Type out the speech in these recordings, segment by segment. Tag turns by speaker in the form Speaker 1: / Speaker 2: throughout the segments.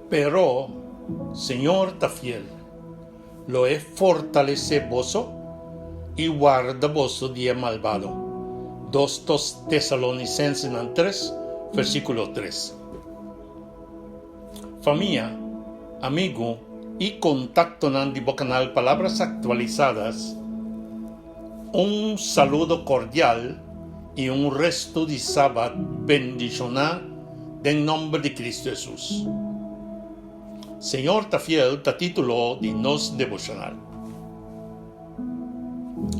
Speaker 1: Pero Señor ta fiel, lo e fortalesé boso i warda boso di e malbado. Dos Tesalonicensenan tres, versíkulo tres. Famia, amigu i kontaktonan di bo kanal Palabras Actualizadas, un saludo kordial i un restu di Sabat bendishoná den nòmber di Kristu Hesus. Señor ta fiel ta título di nos devoshonal.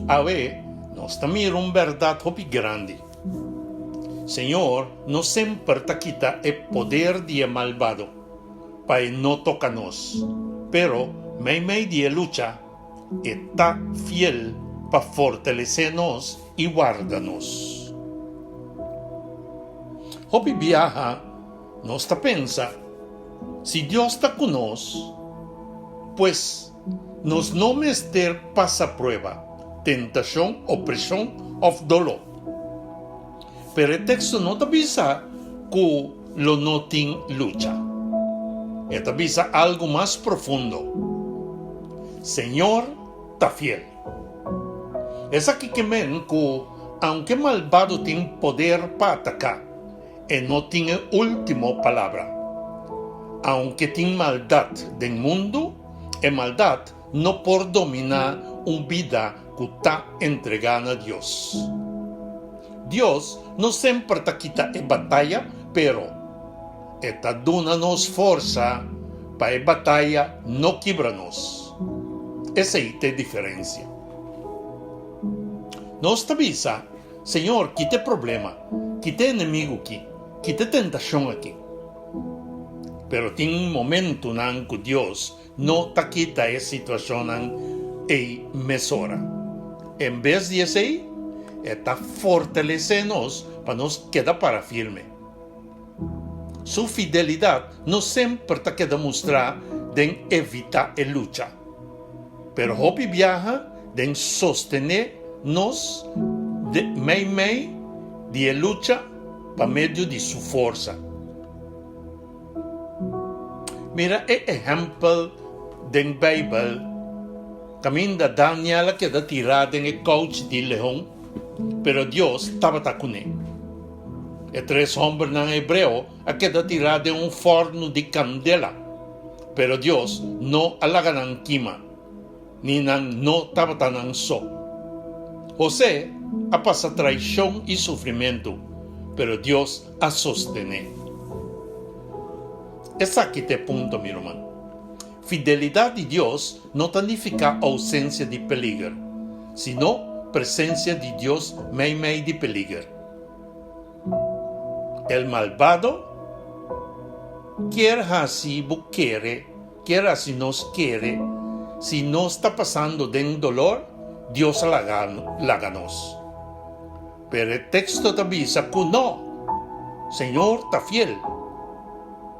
Speaker 1: Awe nos ta mira un bèrdat hopi grandi. Señor no semper ta kita e poder di e malbado pa e no toka nos, pero meimei di e lucha e ta fiel pa fortalesé nos i warda nos. Hopi biaha nos ta pensa, Si Dios ta ku nos, pues nos no mester pasa prueba, tentashon, opreshon òf doló. Pero e teksto no ta bisa ku lo no tin lucha. E ta bisa algu mas profundo, Señor ta fiel. Esaki ke men ku aunke malbado tin poder pa ataká, e no tin e último palabra. Aunke tin maldat den mundu, e maldat no por dominá un bida ku ta entregá na Dios. Dios no semper ta kita e bataya, pero e ta duna nos forsa pa e bataya no kibra nos. Esei ta e diferensia. Nos ta bisa, Señor, kita e problema, kita e enemigu aki, kita e tentashon aki. Pero tin momentunan ku Dios no ta kita e situashonnan ei mesora. En bes di esei, e ta fortalesé nos pa nos keda para firme. Su fidelidat no semper ta keda mustrá den evitá e lucha, pero hopi biaha den sostené nos meimei di e lucha pa medio di su forsa. Mira e ehèmpel den Beibel kaminda Daniel a keda tirá den e kouchi di leon, pero Dios tabata kuné. E tres hòmbernan hebreo a keda tirá den un fòrnu di kandela, pero Dios no a laga nan kima, ni nan no tabata nan so. José a pasa traishon i sufrimentu, pero Dios a sostené. Esaki ta e punto, mi ruman. Fidelidat di Dios no ta nifiká ousensia di peliger, sino presensia di Dios meimei di peliger. El malbado kier hasi bo kere, kier hasi nos kere, si nos ta pasando den dolor, Dios a laga nos. Pero e teksto ta bisa ku no, Señor ta fiel.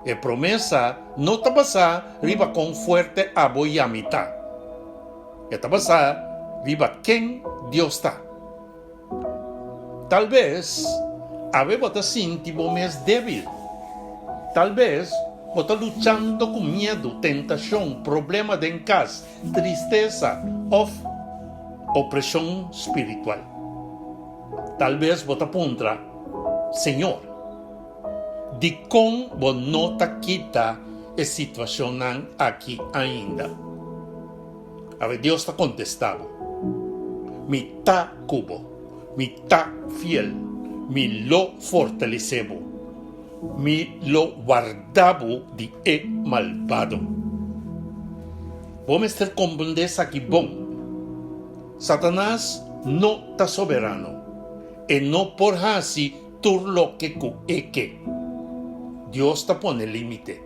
Speaker 1: E promesa no ta basá riba kon fuerte abo i ami ta. E ta basá riba ken Dios ta. Tal bes awe bo ta sinti bo mes débil. Tal bes bo ta luchando ku miedu, tentashon, problema den kas, tristesa òf opreshon spiritual. Tal bes bo ta puntra, Señor, dikon bo no ta kita e situashonnan aki ainda? Awe Dios ta kontestá bo, Mi ta ku bo, mi ta fiel, mi lo fortalesé bo. Mi lo warda bo di e malbado. Bo mester komprendé esaki bon. Satanas no ta soberano. E no por hasi tur loke ku e ke. Dios ta pone límite.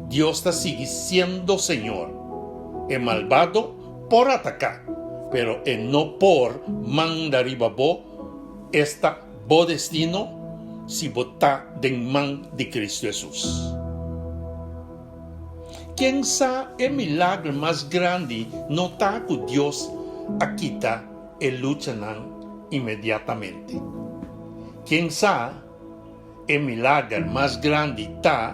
Speaker 1: Dios ta sigui siendo Señor. E malbado por ataká, pero e no por manda riba bo, esta Bo destino si bo ta den man di Cristo Hesus. Ken sa e milagro mas grandi no ta cu Dios a kita e luchanan inmediatamente. Ken sa e milager mas grandi ta.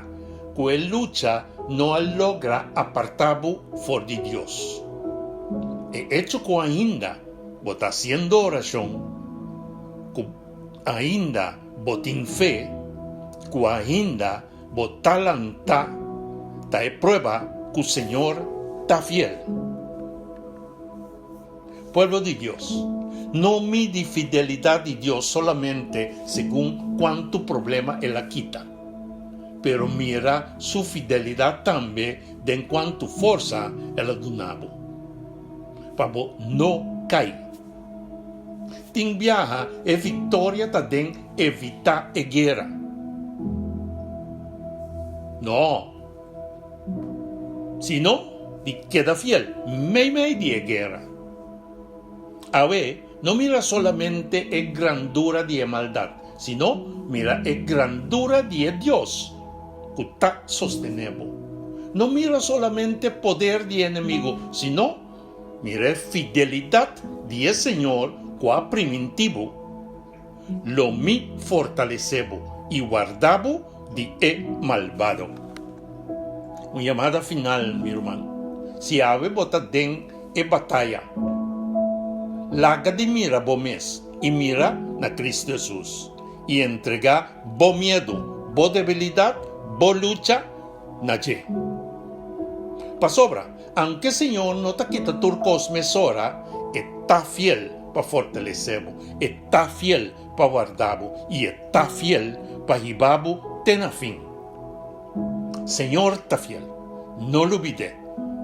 Speaker 1: ku e lucha no a logra apartá bo for di Dios. E echo ku ainda bo ta hasiendo orashon, ku ainda bo tin fe, ku ainda bo ta lantá, ta e prueba ku Señor ta fiel. Pueblo di Dios, no midi fidelidat di Dios solamente segun kuantu problema el a kita, pero mira su fidelidat tambe den kuantu forsa el a duna bo, pa bo no kai. Tin biaha e viktoria ta den evitá e guera. No. Sino di keda fiel meimei di e guera. Awe, no mira solamente e grandura di e maldat, sino mira e grandura di e Dios ku ta sostené bo. No mira solamente poder di e enemigu, sino mira e fidelidat di e Señor ku a primintí bo, Lo mi fortalesé bo i warda bo di e malbado. Un yamada final, mi ruman. Si awe bo ta den e bataya, laga di mira bo mes i mira na Cristo Jesus i entregá bo miedu, bo debilidat, bo lucha na dje. Pasobra, aunke Señor no ta kita tur kos mesora, e ta fiel pa fortalesé bo, e ta fiel pa warda bo i e ta fiel pa hiba bo te na fin. Señor ta fiel, no lubid'é,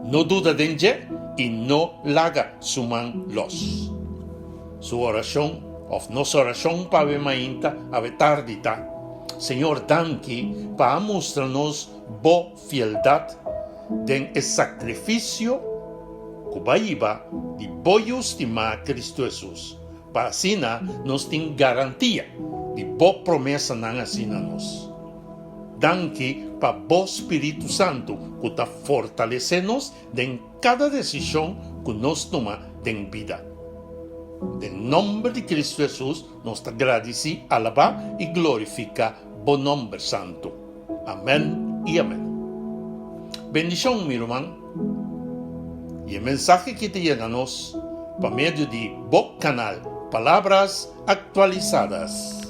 Speaker 1: no duda den dje i no laga su man lòs. Su orashon, òf nos orashon pa awe mainta, awe tardi ta, Señor danki pa a mustra nos bo fieldat den e sakrifisio ku bo a hiba di bo Yu stimá Kristu Hesus, pa asina nos tin garantia di bo promesanan asina nos. Danki pa bo spiritu santu ku ta fortalesé nos den kada desishon ku nos tuma den bida. Den nòmber di Kristu Hesus nos ta gradisí, alabá i glorifiká bo nòmber santu. Amèn i amèn. Bendishon mi ruman. I e mensahe ki ta yega nos pa medio di bo kanal Palabras Actualizadas.